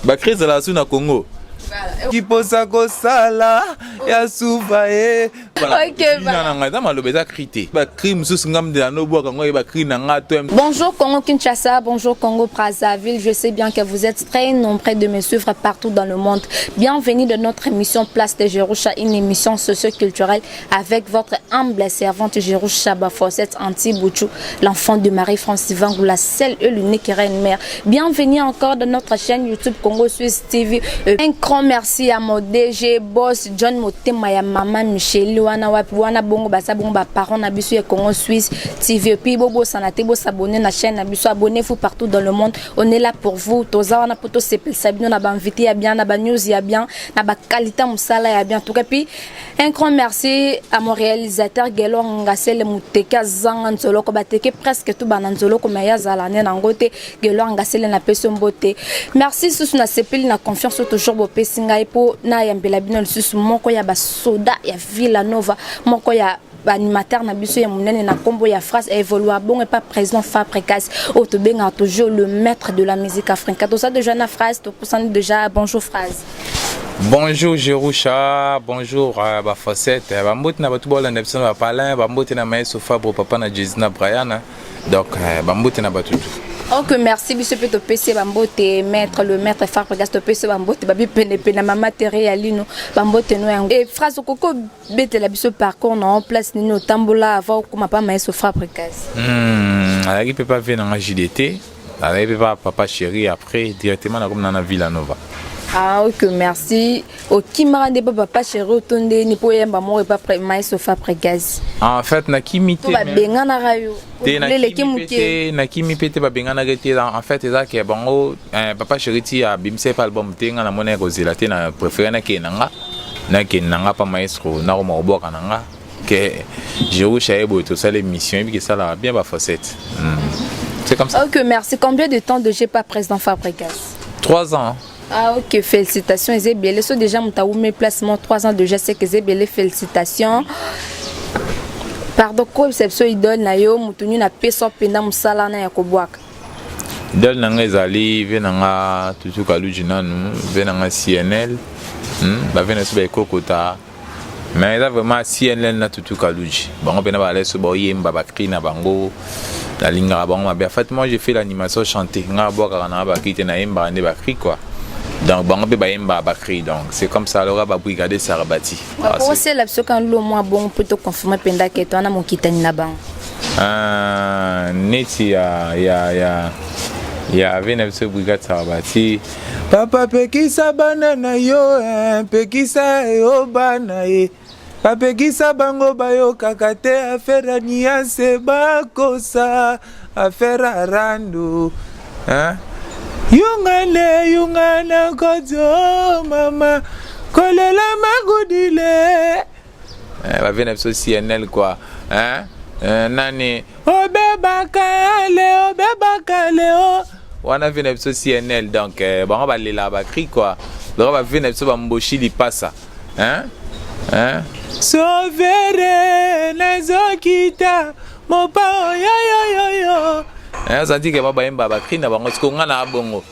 Ba cri ezalaka su na Congo. Kiposa kosala ya suva ye. Ok, na ngai eza maloba, eza cri te. Ba cri mosusu nga mde nanobwaka ngo, ba cri na nga to. Bonjour Congo Kinshasa, bonjour Congo Brazzaville. Je sais bien que vous êtes très nombreux de me suivre partout dans le monde. Bienvenue dans notre émission Place de Jerusha, une émission socio-culturelle avec votre humble servante Jerusha Bafosset Anti-Bouchou, l'enfant de Marie-France Vangou, la seule et l'unique reine mère. Bienvenue encore dans notre chaîne YouTube Congo Suisse TV. Un grand merci à mon DG boss John Motema ya Maman Michel wana wapi wana bongo basa bongo ba parents na biso ya Congo Suisse TV. Et puis bobo sanate bo s'abonner na chaîne na biso, abonnez-vous partout dans le monde. On est là pour vous. Toza wana po tosepelisa bino na ba invité ya bien, na ba news ya bien, na ba qualité musala ya bien. En tout cas, puis un grand merci à mon réalisateur Gelo Ngasele Muteka zanga nzoloko bateke presque tout bana nzoloko mais ya zala ne nango te. Gelo Ngasele na peso mbote. Merci susu na sepeli na confiance toujours bopesi ngai po na yambela bino lisusu moko ya basoda ya Villa Nova, moko ya animateur na biso ya monene na nkombo ya Phrase évolua bongo epa président Fabregas oyo tobengaka toujours le maître de la musique africaine. Toza déjà na Phrase, topusani déjà. Bonjour Phrase. Bonjour Jerusha, bonjour Bafosette, bambote na bato bolanda biso na bapalin, bambote na Maestro Fabro, papa na Jésus na Brian. Donc bambote na bato tout. Ok, merci. Biso mpe topesi bambote maître, le maître Fabregas, topesi bambote babi penepene na mama Tere ya lino, bambote no yango. E Phrase, okoki obetela biso parcours na place nini otambola avant okóma pa maestro Fabregas? Azalaki mpe pa vie nanga JDT, azalaki mpe pa papa chéri, après directement nakomi na Villa Nova. Ah ok, merci. Okimaka nde pa papa chéri oto ndeni mpo oyemba moko epa maestro Fabregas? En fait nakimi te. To babenganaka yo? Te, nakimi mpe te, babenganaka te. En fait eza ke bango papa chéri ti abimisa epa album te, nga namoni kozela te, na préféré nakende na nga, nakende na nga pa maestro, nakoma kobwaka na nga ke Jerusha ye boye, tosala émission ebiki esalaka bien Bafosette. C'est comme ça. Ok, merci. Combien de temps de j'ai pas président Fabregas? 3 ans. Ah ok, félicitations, eza ebele. So déjà moto awumi placement 3 ans déjà, c'est que eza ebele, félicitations. Pardon, koyebisa biso idole na yo, moto nini apesa mpenza mosala wana ya kobwaka? Idole na nga ezali ve na nga Tutu Kaluji nanu, ve na nga CNL, bave na biso baekokota, mais eza vraiment CNL na Tutu Kaluji. Bango mpena bazali so baoyemba ba cri na bango, nalingaka bango mabe. En fait moi j'ai fait l'animation chanter, nga abwakaka na nga ba cri te, nayembaka nde ba cri quoi. Donc bango mpe bayembaka ba cri, donc c'est comme ça. Alors babrigade Sarabati. Osela biso kan lo mwa bongo mpo toconfirme mpenza ke to wana mokitani na bango. Neti ya ave na biso brigade Sarabati: papa pekisa bana na yo, pekisa yo bana ye, bapekisa bango bayokaka te, affaire ya niance bakosa, affaire ya randu, hein? Yungane yungana kozo mama kolela magudile, bave na biso CNL quoi, hein? Nani obebaka le obebaka le o wana ve na biso CNL. Donc bango balelaka ba cri quoi. Donc bave na biso bamboshi lipasa, hein? Hein? Sovere nazokita mopa oyoyoyoyo ozanti ke bayemba ba cri na bango. Siko nga na bongo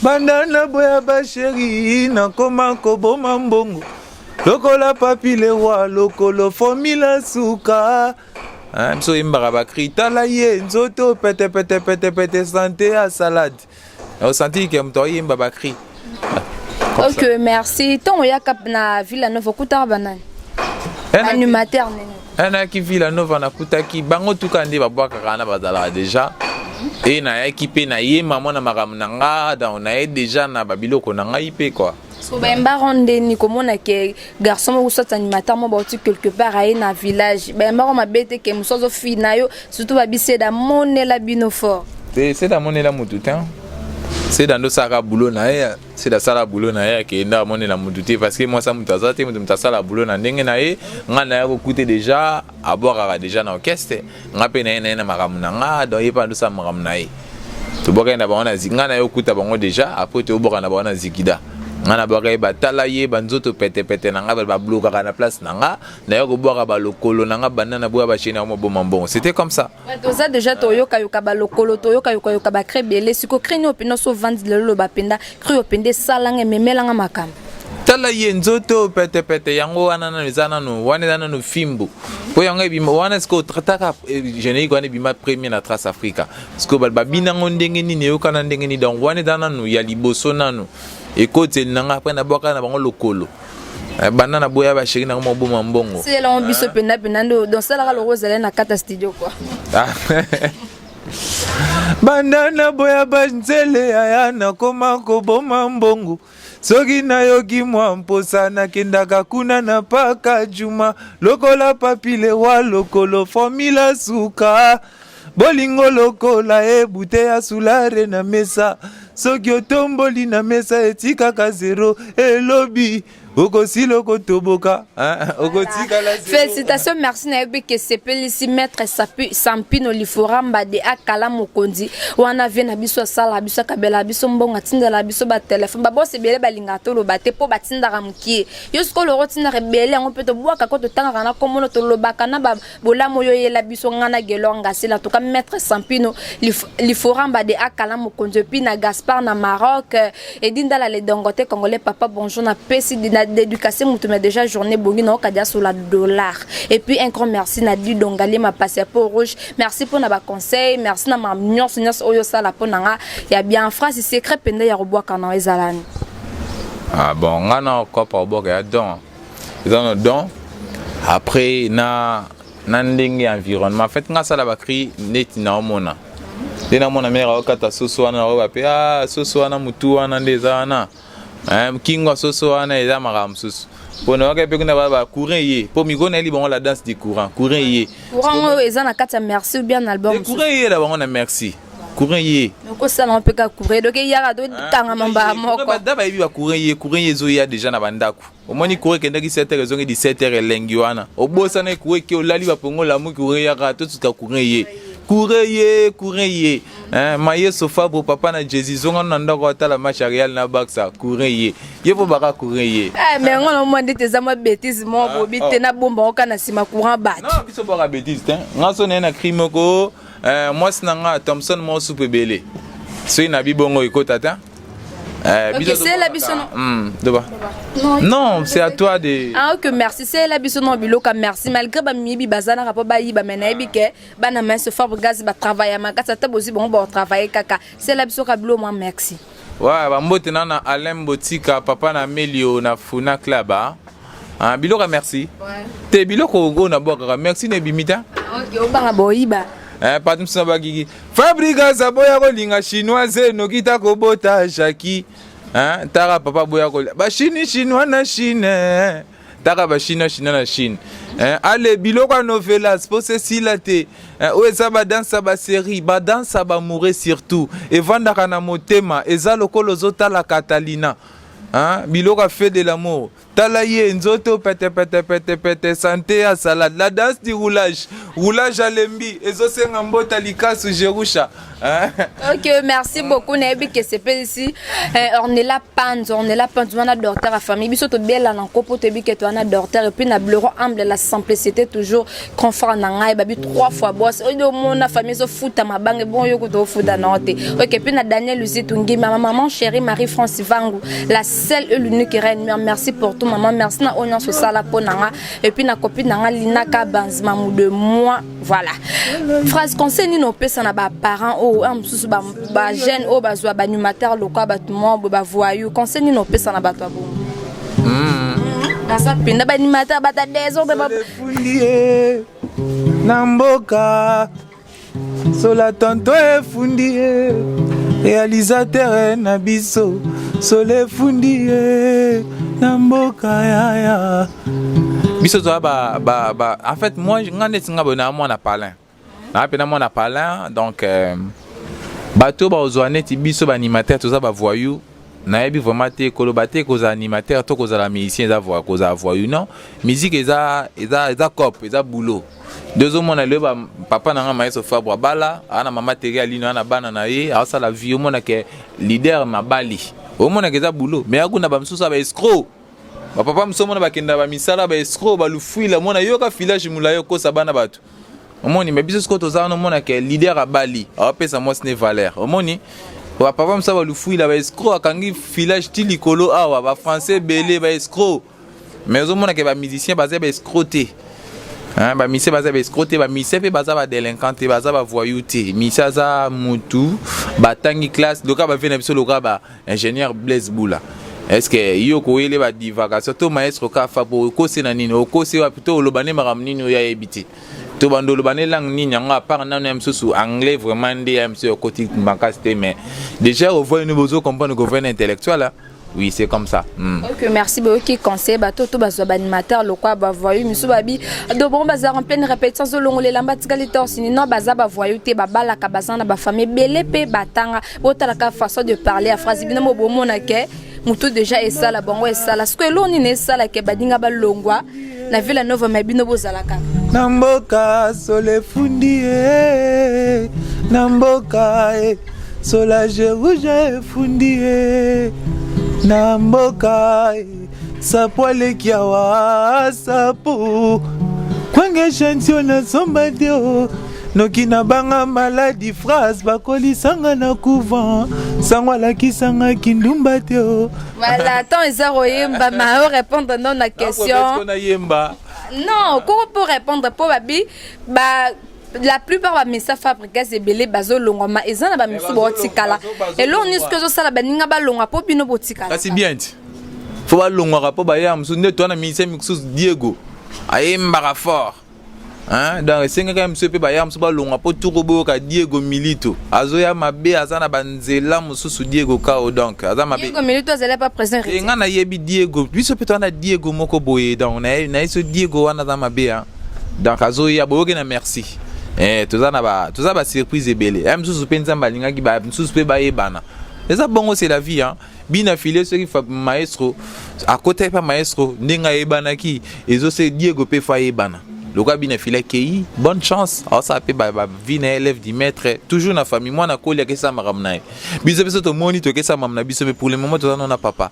banda na boya basheri, nakoma koboma mbongo lokola papi lewa lokolo fomila suka. Biso oyembaka ba cri, tala ye nzoto petepete petepete, sante ya salade, osanti ke moto aoyemba ba cri. Ok, merci. Ntongo oyaka na Villa Nova, okutaka banani, animateur nini? Nayaki Villa Nova, nakutaki bango tuka nde babwakaka wana, bazalaka déjà. E nayaki mpe nayema mwana makambo na nga, donc naye déjà na babiloko na ngai mpe quoi. So bayembaka ndeni komona ke garçon moko soit animateur moko bauti quelque part aye na village, bayembaka mabe te ke mosu azofina yo, surtout babiseda monela bino fort? Te, seda amonela motu te. Seda ndo osalaka boulot na ye, seda asala boulot na ye, akenda amonela motu te, parce que mwasa moto aza te, moto moto asala boulot na ndenge na ye. Nga na ye kokute déjà abwakaka déjà na orchestre, nga mpe na ye na makambo na nga, donc ye mpe andosala makambo na ye. Tobwakaki na bango na nga na ye okuta bango déjà, après tobwaka na bango na zikida. Nga nabwaka ye batala ye banzoto petepete na nga, bablokaka na place na nga, naye kobwaka balokolo na nga banda na boya bachene yango moboma mbongo. C'était comme ça. Toza déjà toyokayoka balokolo, toyokayokayoka bacri ebele. Siko cri nini openda so ovandi lelo, loba mpenza cri openda esalanga, ememelanga makambo? Tala ye nzoto petepete yango wana nano eza nano wana, eza nano fimbu mpo yango ebima wana. Sikoyo trataka générique wana ebima premier na Trace Africa. Sikoyo babinango ndenge nini, eyokana ndenge nini. Donc wana eza nanu ya liboso, nanu ekoteli na nga. Après nabwaka na bango lokolo, banda na boya bachéri nango moboma mbongo. Selon biso mpenza mpenza nde donc salaka loko ozali na kati ya studio quoi. Banda na boya banzele yaya, nakoma koboma mbongo. Soki nayoki mwa mposa, nakendaka kuna na paka juma lokola papilewa lokolo formila suka bolingo lokola ebute ya sulare na mesa. Soki otomboli na mesa, etikaka zero. Elobi okosila, okotoboka, okotikala. Félicitation, merci. Nayebi ke sepelisi maître Sampino Liforamba de akala mokonzi wana vie na biso. Asala biso, akabela biso mbongo, atindela biso batelefone. Babosi ebele balingaka toloba te mpo batindaka mokie. Yo sikoyo loko otindaka ebele yango mpe tobwaka ko, totangaka na kombono, tolobaka na bolamu oyo oyela biso. Nga na Gelor Ngasela, en tout cas maître Sampino Liforamba de akala mokonzi, et puis na Gaspard na Maroc, Edi Ndala le Dangote congolais. Papa, bonjour. Napesi na d'éducation moto, mais déjà journée bongi na okadia sur la dollar. Et puis un grand merci na Didongali, ma passeport rouge. Merci mpona baconseil, merci na ma nyonso nyonso oyo osala mpo na nga ya bien. Phrase secret mpenza ya kobwaka na ezalani? Ah bon, nga na kopa kobwaka ya don, eza na don. Après na ndenge ya environnement, en fait nga asala bacri neti naomona nde namona mare aokata soso wana, naoba mpe ah, soso wana motu wana nde eza wana, kingo ya soso wana eza makambo mosusu. Mpo nayoka mpe kuna bacourant ye, mpo mikolo nayeli bango la danse du courant, courant ye. Courant oyo eza na kati ya merci ou bien na album? Courant ye na bango na merci, courant ye. Okosala mpe ka courant, donc eyaka tokangama mbaa moko. Bada bayebi bacourant ye, courant ye ezoya déjà na bandako. Omoni courant ekendaki 7 heures, ezongi 17 heures, elengi wana obosana courant eke, olali bapongo, olamuki, courant eyaka, totuka courant ye, courant ye, courant ye. Mayeso Fabro, papa na Jésus, zonga na ndako, atala match ya Real na Barça, courant ye ye mpo baka courant ye. Mais yango na omwa ndeti eza mwa bétise moko bobi te, nabomba oka na nsima courant bato. Non, biso baka bétise te. Nga so naye na cri moko, mwasi na nga Thomson moko supu ebele, soki nabi bongo ekota te. Ok, c'est la biso. Doba. Non, c'est à toi de. Ah ok, merci. C'est la biso non biloka, merci. Malgré ba mibi bazana rapport ba yiba, mais nayebi ke bana main se Fabregas ba travailler makasi, ata bozi bongo ba travailler kaka. C'est la biso ka bilo moi, merci. Ouais, bambote na Alain Botika, papa na Melio na Funa Club. Ah, ah biloko merci. Ouais. Te biloko oyo na bwakaka merci na ebimi ta. Ok, obanga boyiba. Eh, pati mosusu na bakiki Fabregas aboya kolinga chinoise noki ta kobota Jaki. Hein, taka papa aboya kolia bachini chinois na Chine, taka bachinois chinois na Chine. Hein, ale biloko ya novelas mpo sesila te. Oyo eza badanse ya basérie, badanse ya bamoure surtout evandaka na motema, eza lokola ozotala Katalina. Hein, biloko ya fait de l'amour, tala ye nzoto pete pete pete pete, santé ya salade, la danse du roulage, roulage alembi, ezosenga mbota likasu Jerusha. Ok, merci beaucoup. Nayebi ke sepelisi Ornella Panzo, Ornella Panzo wana docteur ya famille biso, tobela na nkopo, toyebi ke to wana docteur. Et puis na bleuron humble, la simplicité toujours, confort na ngai babi trois fois boss oyo omona famille ezofuta mabanga bon, yo kuta ofuta na te. Ok, puis na Daniel Luzitu Ngima, ma maman chérie Marie France Vangu, la seule et l'unique reine mère, merci pour tout maman, merci na oyo nyonso osala mpo na nga. Et puis na copine na nga Lina Kabans, mamu de moi. Voilà, phrase conseil nini opesa na baparent oyo oyo mosusu, bajeune oyo bazwa baanimateur lokwa bato moko boye bavoyou? Conseil nini opesa na bato ya bongo? Naza mpenza baanimateur bata désordre. Efundi ye na mboka sola, tonto efundi ye, réalisateur na biso solo efundi ye na mboka yaya biso toza ba. En fait moi, nga neti nga boye na mwana palin, naa mpe na mwana palin. Donc bato bazwa neti biso baanimateur toza bavoyou, nayebi vraiment te koloba te kozala animateur to kozala musicien eza kozala voyou. Non, musique eza cope, eza boulot. Nde ozomona lelo papa na nga Maestro Fabre abala, aa na mama Teri Alino, aa na bana na ye, aosala vie. Omona ke leader mabali. Omonaka eza boulot, mais akuna bamosusu ya baescroc, bapapa mosusu omona bakenda bamisala, baescroc, balufuila, mona yoka filage molai, okosa bana bato. Omoni, mais biso sikoyo toza wana, omonaka leader abali, awapesa mwasi ne valeur. Omoni bapapa mosusu balufuila, baescroc, akangi filage ti likolo awa, bafrançais ebele, baescroc. Mais ozomonaka bamusicien baza baescroc te. Bamusicien baza baescroc te, bamusicien mpe baza badélinquant te, baza bavoyou te. Musicien aza mutu batangi classe loka, bavie na biso loka ba ingénieur Blaise Bula. Est ce que yo koyele badivagation to maestro kafa po okosi na nini, okosi wapi, to oloba nde makambo nini oyo ayebi te, to bando oloba nde langue nini yango, à part nano ya mosusu anglais, vraiment nde ya mosusu okoti makasi te. Mais déjà ovoye no bozo comprendre que ovoye na intellectuel, hein? Oui, c'est comme ça. Ok, merci. Boyoki conseil, bato to bazwa baanimateur lokwa bavoyou misu babi do bongo bazala en pleine répétition, azolongola elamba, atikali torse nu. Non, baza bavoyou te, babalaka, baza na bafamille ebele mpe batanga. Botalaka façon de parler ya phrase bino mo bomona ke motu déjà esala bango esala. Sikoyo eloko nini esalaka badinga balongwa na Villa Nova, ma bino bozalaka? Na mboka solo efundi ye, na mboka e solage rouge efundi ye, na mboka e sapo aleki awa, sapo kwenge échantillon nasomba te o noki nabanga maladi. Phrase bakolisanga na couvent, sango alakisanga kindumba te o. Voilà, temps eza koyemba ma orépondre non na question. Nayemba. Non, koko mpo répondre mpo babi ba la plupart bamesa Fabregas ebele bazolongwama, eza na bamisusu baotikala. Eloko nini soki ezosala baninga balongwa mpo bino botikala? Kasi bien ti fo balongwaka mpo baya mosusu nde toa na musicien mosusu Diego ayembaka fort, hein? Donc esengaka ya mosusu mpe baya mosusu balongwa mpo tuku boyoka Diego Milito azoya mabe, aza na banzela mosusu Diego Kao, donc aza mabe. Diego Milito azali pa président. E nga nayebi Diego, biso mpe toa na Diego moko boye, donc nayebi so Diego wana aza mabe, hein? Donc azoya, boyoki na merci. Toza na ba toza ba surprise ebele ya mosusu mpe Nzambe alingaki ba mosusu mpe bayebana. Eza bongo, c'est la vie, hein? Bina file soki maestro akotaki mpa maestro ndenge ayebanaki, ezose Diego mpe fo ayebana lokola bina file akei. Bonne chance, aosala mpe bavie na élève du maître, toujours na famille. Mwana akoli, akesala makambo na ye, biso biso tomoni tokesala makambo na biso, mais pour le moment toza nano na papa,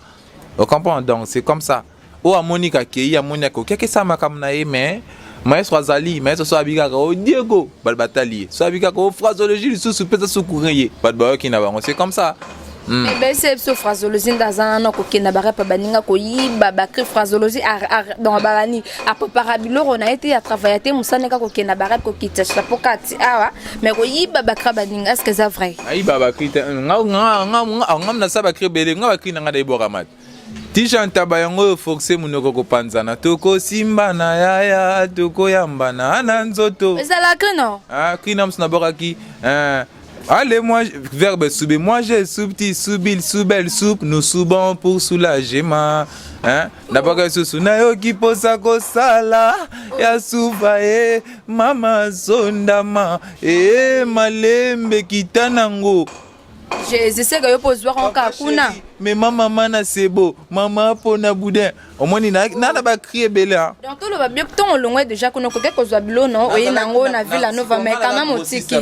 ocomprendre. Donc c'est comme ça, oyo amoni kakei, amoni akoki akesala makambo na ye, mais maestro azali maestro. So abi kaka o Diego, bato batali ye. So abi kaka o phrasologie lisusu mpe eza sukure ye, bato bayoki na bango, c'est comme ça. Ebese biso phrasologie nde aza nano kokenda barepa baninga koyiba bacri. Phrasologie donc babani aprépara biloko na ye te, atravailla te, mosala kaka kokenda barep, kokita chapeau kati awa, mais koyiba bacri baninga, est ce que eza vrai? Ayiba bacri te, ngam nasala bacri ebele. Nga bacri na nga dayebwaka te. Tisha ntaba yango oyo force monoko kopanzana, tokosimbana yaya, tokoyambana na nzoto. Ezalaka non? Ah, cri na mosu nabwakaki. Allez, moi, verbe souber. Moi, j'ai soupti, soubil, soubel, soupe. Nous soubons pour soulagement. Hein? Nabwaka susu nayoki posa kosala ya sufa e mama sondama e malembe kita nango. Jésus, seka yo mpo ozwaka kaka kuna. Mema mama na sebo mama mpona boudin, omoni na bacri ebele. Donc toloba bio, ntongo olongwe déjà kuna, okoki kozwa bilono oye nango na Villa Nova, mais quand même otiki.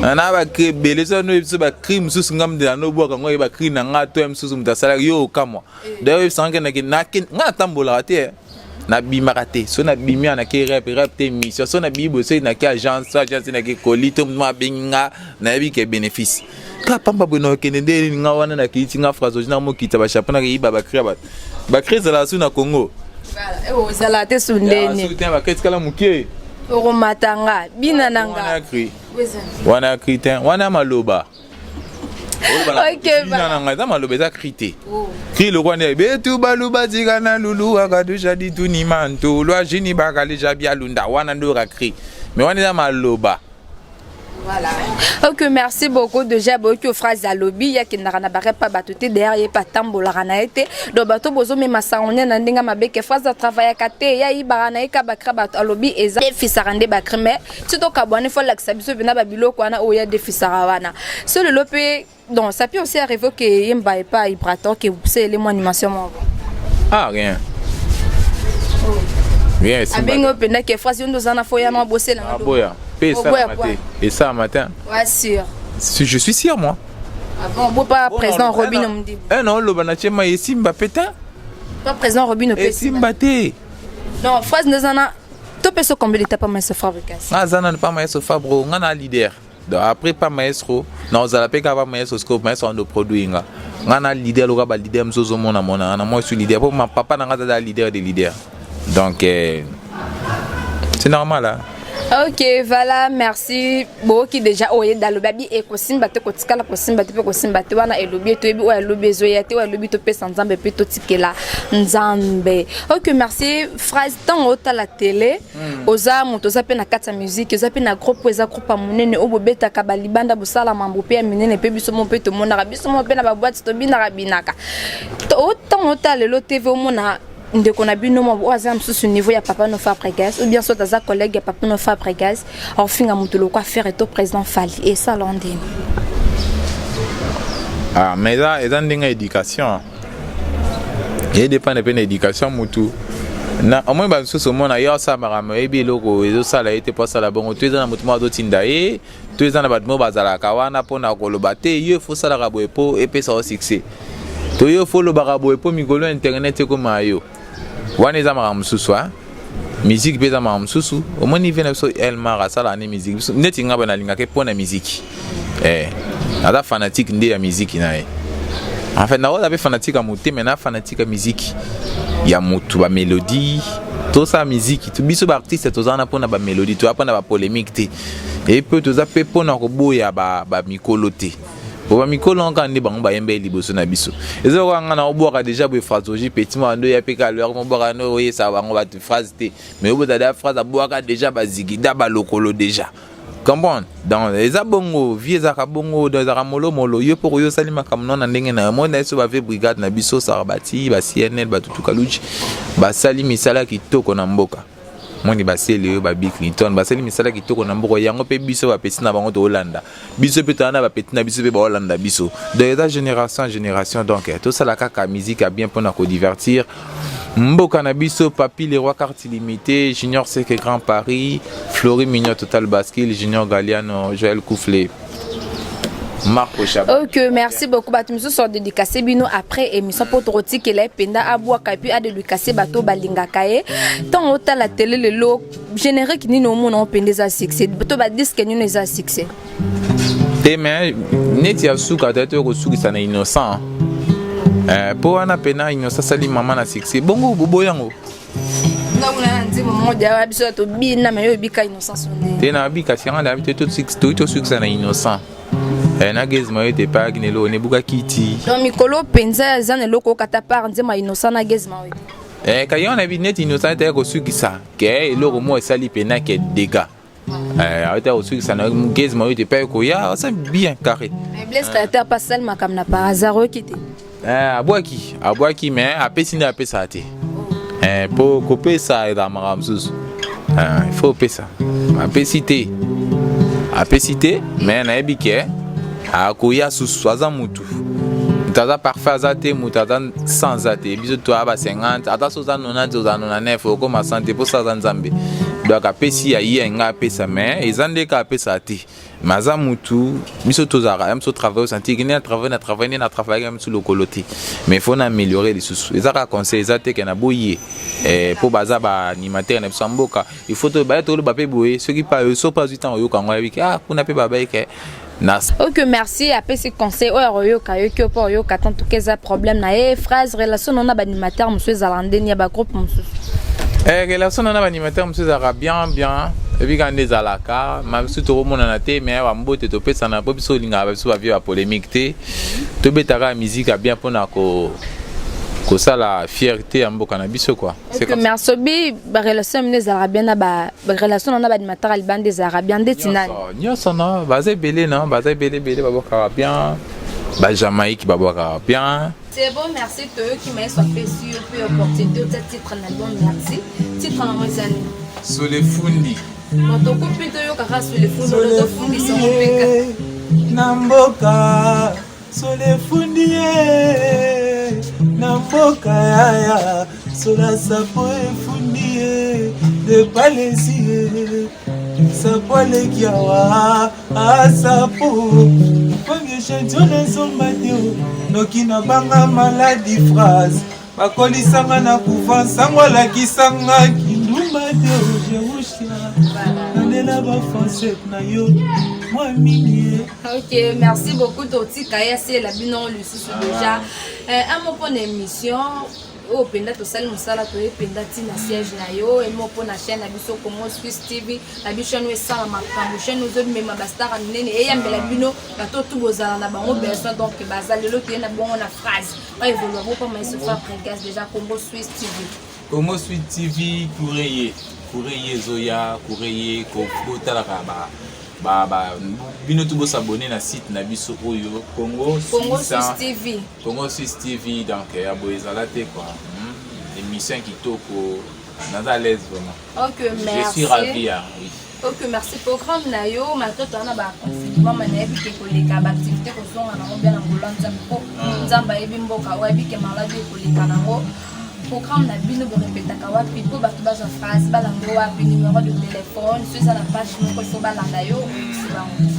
Na bacri ebele so no biso bacri mosusu nga mde nanobwaka ngo ye bacri na nga to ya mosusu moto asalaki yo okamwa. D'ailleurs oyebisanga nga natambolaka te, nabimaka te. So nabimi awa, nake rep rep te, mission. So nabimi boye, soki nake agence, so agence nake koli to moto abengi nga, nayebi ke bénéfice ka pamba boye na okende nde nini. Nga wana nakei ti nga phrase na mokita bachapeau, nakeyiba bacri ya bato. Bacri ezalaka su na Congo. Ozala te su ndeni. Bacri etikala moke. Okomatanga bina na nga. Wana cri te, wana maloba na ngai eza maloba, eza cri te. Cri lokwa nde betu baluba tika na lulu akadusha dituni mantu lwajini bakalija bialunda, wana nde oyoka cri, mais wana eza maloba. Voilà. Ok, merci beaucoup. Déjà, beaucoup phrase alobi, ya kendaka na barepa bato te, derrière ye pa tambolaka na ye te. Donc bato bozo mema sango na ndenge mabe ke phrase travaillaka te, ya yibaka na ye ka bacri bato, alobi eza defisaka nde bacri, mais ti tokabwana fo lakisa biso mpena babiloko wana oyo ya defisaka wana. So lelo mpe, donc ça peut aussi arriver que yemba epa Ibrator, ke c'est les animation moko. Ah, rien. Rien. Abengi oyo mpenza ke phrase yo nde oza na fo ya na bosela. Aboya mpe esalama te, esalama te. Ouais, sûr. Je suis sûr, moi. Ah bon, bo pa président Robino Mundibu. Eh non, loba na tie mai esimba pe te. Pa président Robino pe esimba te. Non, phrase ndezana to peso combien de temps pa maestro Fabregas? Nga za nanu pa maestro Fabro, nga na leader. Donc après pa maestro, na ozala pe kaka pa maestro scope, maestro ando produit nga. Nga na leader loka ba leader mosusu ozomona mona na moi suis leader po ma papa na nga aza leader des leaders. Donc c'est normal hein. Ok, voilà, merci. Boki déjà oye dalobi abi ekosimba te kotikala kosimba te pe kosimba te wana elobi toyebi oyo alobi ezoya te oyo alobi topesa Nzambe pe totikela Nzambe. Ok, merci. Phrase ntango otala tele oza moto oza pe na kati ya musique, oza pe na groupe oyo eza groupe ya monene oyo bobetaka balibanda bosala mambo pe ya minene pe biso mo pe tomonaka biso mo pe na baboite tobinaka binaka. Ntango otala lelo TV omona ndeko na bino mwa oyo aza mosusu niveau ya papa no Fabregas ou bien soit aza collègue ya papa no Fabregas aofinga moto lokwa Ferre to président Fally esala ndeni. Ah, mais eza eza ndenge ya éducation edépendre mpe na éducation mutu na omoi bamisusu omona ye asala makambo oyebi eloko ezosala ye te mpo asala bongo to eza na motu moko azotinda ye to eza na bato moko bazalaka wana mpona koloba te yo efo osalaka boye mpo epesa yo succès to yo fo olobaka boye mpo mikolo ya internet ekoma yo wana eza makambo mosusu a musique mpe eza makambo mosusu. Omoni vie na biso Elmar asalaka nde musique neti nga boye nalingaka mpo na musique aza fanatique nde ya musique na ye. En fait nakoza mpe fanatique ya motema na fanatique ya musique ya motu bamélodie tosala musique to biso baartiste toza wana mpona bamélodie, toza mpona bapolémique te e mpe toza mpe mpona koboya bamikolo te po bamikolo kaka nde bango bayembeli liboso na biso. Eza lokola nga na obwaka déjà boye phrasologie petit moko ando ya mpe kaka lwaka mobwaka ndo oyesaka bango bato phrase te mais obota da phrase abwaka déjà bazigida balokolo déjà comprendre. Donc eza bongo vie ezalaka bongo, donc ezalaka molomolo yo mpo koyo osali makambo no na ndenge na yo. Moi na biso bave brigade na biso saka bati ba CNL batutuka luji basali misala kitoko na mboka moni baseli oyo ba Bill Clinton basali misala kitoko na mboka yango mpe biso bapeti na bango toolanda biso mpe toza na bapeti na biso mpe baolanda biso. Donc eza génération en génération. Donc tosala kaka musique ya bien mpona kodivertir mboka na biso. Papi le roi carte illimité, Junior Seke Grand Paris, Flori Mignon Total Basquil, Junior Galliano, Joël Kouflé, Marco Chaba. Ok, merci beaucoup. Bato mosusu adédicacé bino après émission mpo tokotikela ye mpenza abwaka et puis adédicacé bato balingaka ye. Ntango otala tele lelo, générique nini omona mpenza eza succès to badisque nini eza succès? Te, mais neti ya suka te toyo kosukisa na Innocent mpo wana mpena Innocent asali mama na succès bongo boboyango. Ngamona na nzembo moko ya biso tobina me yo oyebika Innocent sonde. Te, na bika sianga na te toyi tosukisa na Innocent na Gaz Mawete epayaki na eloko nebuka kiti. Donc mikolo mpenza eza na eloko okata part nzembo ya Innocent na Gaz Mawete. Kayi wana neti Innocent etaya kosukisa ke eloko moko esali mpena ke dégâts aweta kosukisa na Gaz Mawete epai koya asa bien carré. Mais Blaise Créateur pas sali makambo na par hasard oyoki te. Abwaki abwaki mais apesi nde apesaka te mpo kopesa ezala makambo mosusu. Il faut opesa apesi te apesi te mais nayebi ke akoya susu. Aza mutu, moto aza parfait aza te, moto aza 100 aza te. Biso toya ba 50, ata so oza 90, oza 99, okóma 100 te mposa aza Nzambe. Donc apesi ya ye nga apesa mais eza nde kaka apesaka te mais aza mutu. Biso tozalaka ya biso travail osantiki nde na travail na travail nde na travail ya biso lokolo te mais faut na améliorer lisusu. Eza kaka conseil, eza te ke na boye mpo baza baanimateur na biso ya mboka. Il faut baya toloba mpe boye soki pa so mpe azwi ntango oyoka yango ayebi ke ah kuna mpe babayi ke na. Ok, merci. Apesi conseil oyo akoyoka yoki mpo oyoka tant tout eza problème na ye. Phrase, relation na baanimateur mosusu ezala ndeni ya bagroupe mosusu? Relation na baanimateur mosusu ezalaka bien bien, ebi kaka nde ezalaka ma biso tokomonana te mais bambote topesana mpo biso olingaka biso bavie bapolémique te, tobetaka musique ya bien mpona kosala fierté ya mboka na biso quoi. Ok, merci. Obi barelation mino ezalaka bien na barelation na baanimateur ya libanda ezalaka bien ndeti nani? Nyonso no baza ebele, no baza ebele ebele, babwakaka bien, bajamaïque babwakaka bien. C'est bon, merci. Toyoki maestro apesi yo mpe opportunité otia titre na album. Merci. Titre nango eza nini? Solefundi. Moto mpe toyokaka Solefundi, tofundisa ngo mpe. Na mboka solefundi ye na mboka yaya sola sapo efundi ye de palesi ye sapo aleki awa. Asapo premier chantion nazomba te noki nabanga maladi phrase bakolisanga na kufa nsango alakisanga kindumba te Jerusha nalela bafrancais na yo mwa mingi. Ok, merci beaucoup. Totika ye asela bino lisusu déjà. Un mot mpona émission oyo mpenza tosali mosala, toye mpenza ntina siège na yo emo mpona chaîne na biso Congo Suisse TV na biso. Chaîne oyo esala makambo, chaîne ozomema bastar ya minene, eyambela bino bato tu bozala na bango besoin. Donc baza lelo toye na bongo na phrase oyo evolua bo maestro Fabregas déjà, Congo Suisse TV. Congo Suisse TV, kureye kureye ezoya, kureye kotalaka ba bino tu bosabone na site na biso oyo Congo Congo Suisse TV. Congo Suisse TV. Donc ya boye ezala te quoi. Émission kitoko, naza à l'aise vraiment. Ok, merci. Je suis ravi, hein, oui. Ok, merci. Programme na yo, malgré toza na baconfinement, ma nayebi ke koleka baactivité kozonga nango bien na ngolo ya Nzambe, mpo Nzambe ayebi mboka oyo, ayebi ke maladi ekoleka nango. Programme na bino, borepetaka wapi mpo bato bazwa phrase, balanda wapi, numéro de téléphone so eza na page moko ifo balanda yo, oyebisi bango?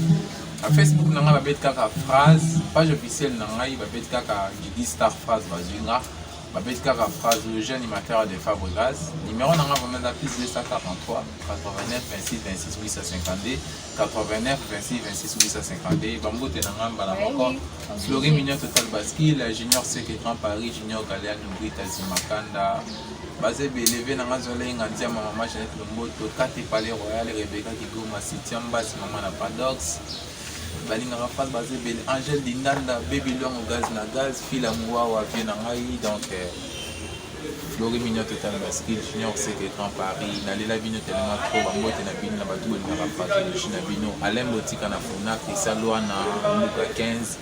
Na Facebook na ngai babeti kaka phrase, page officielle na ngai babeti kaka Didi Star Phrase, bazwi nga. Babeti kaka phrase, le jeune animateur de Fabregas. Numéro na nga vraiment eza plus 243 89 26 26 852, 89 26 26 852. Bambote na nga mbala moko: Flori Mignon, Total Basquille, Junior Seke, Grand Paris, Junior Galeano, Brita Zimakanda, baza ebele ve na nga Zolenga Nziama, mama Jeannette Lomboto, Kate Palais Royal, Rebeka Kigoma, Sitia Mbasi, mama na Padox. Balingaka face, baza ebele: Angèle Dindanda, Baby Longo, gaz na gaz, Fila Muwawa, vie na ngai. Donc Flori Mignon, Total Basquille, Junior Seke, Grand Paris, nalela bino tellement trop. Bambote na bino na bato bolingaka phrasologie na bino: Alain Botika na Funa, Christian Lwana Mbuka 15,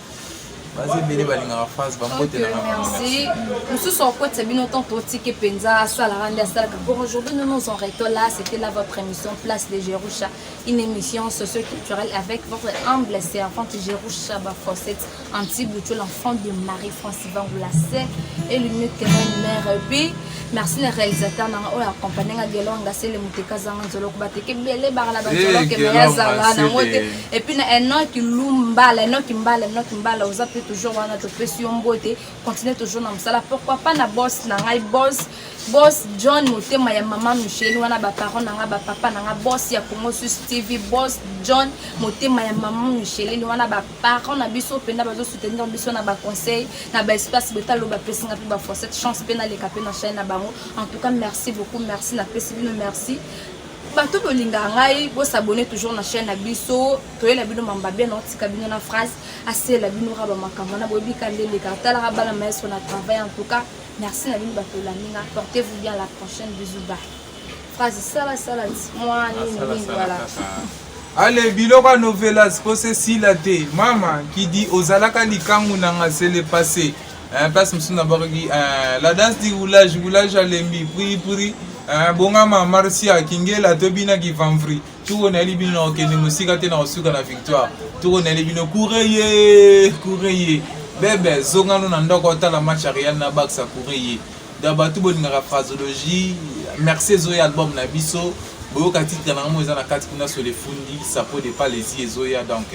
baza ebele balingaka phrase. Bambote na nga. Merci. Mosusu akotisa bino tant totiki mpenza asalaka nde asalaka. Pour aujourd'hui, nous nous en arrêtons là. C'était là votre émission Place de Jerusha, une émission socio-culturelle avec votre humble servante Jerusha Bafossette Anti-Boucho, l'enfant de Marie-France Vangu, la seule et l'unique mère. Et puis merci na réalisateur nanga oyo accompagné nga, Gelonga Sele Moteka zanga nzoloko bateke ebele bakala banzoloke me yazala nango te. Et puis na Enoki Lumbala, Enoki Mbala, Enoki Mbala, oza mpe toujours wana, topesi yo mbote, continue toujours na mosala. Pourquoi pas na boss na ngai, boss John Motema ya mama Michel wana, baparent na ngai, bapapa na ngai, boss ya Congo Suisse TV, boss John Motema ya mama Michel wana, baparent na biso mpenza bazosoutenir biso na baconseil na baespace botalo, bapesinga mpe baforcette chance mpe naleka mpe na chaîne na bango. En tout cas, merci beaucoup, merci, napesi bino merci. Bato bolingaka ngai, bosabone toujours na chaîne na biso, toyela bino mamba bien. Naotika bino na phrase asela bino kaka bamakambo wana boyebika nde eleka. Talaka bana maestro na travail. En tout cas, merci na bino bato olandi nga. Portez-vous bien, la prochaine, bisous, bye. Phrase sala sala mwa nini nini, voilà. Ale biloko ya novelas mposa esila te. Mama kidi ozalaka likangu nanga, c'est le passé. Place mosusu nabakaki la danse du roulage, roulage alembi pri pri bongama Marcia Kingela, tobinaki vanvri tuko nayeli bino na kokende mosika te na kosuka na victoire. Tuko nayeli bino kureye kureye bebe zongano na ndako otala match ya Real na Barça kureye. Donc bato bolingaka phrasologie, merci. Ezoya album na biso, boyoka titre na yango eza na kati kuna, solo efundi sapo de palesi ezoya. Donc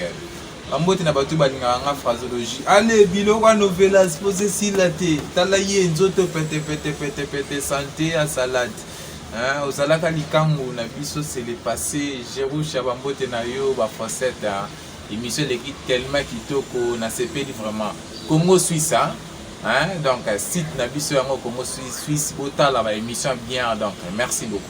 bambote na bato balingaka nga phrasologie. Ale biloko ya novelas mposa esila te. Tala ye nzoto pete pete pete pete, sante ya salade. Ozalaka likangu na biso, c'est le passé. Jerusha, bambote na yo bafossette. Émission eleki tellement kitoko, nasepeli vraiment. Congo Suisse, hein? Hein? Donc site na biso yango Congo Suisse, Suisse botala baémission bien. Donc merci beaucoup.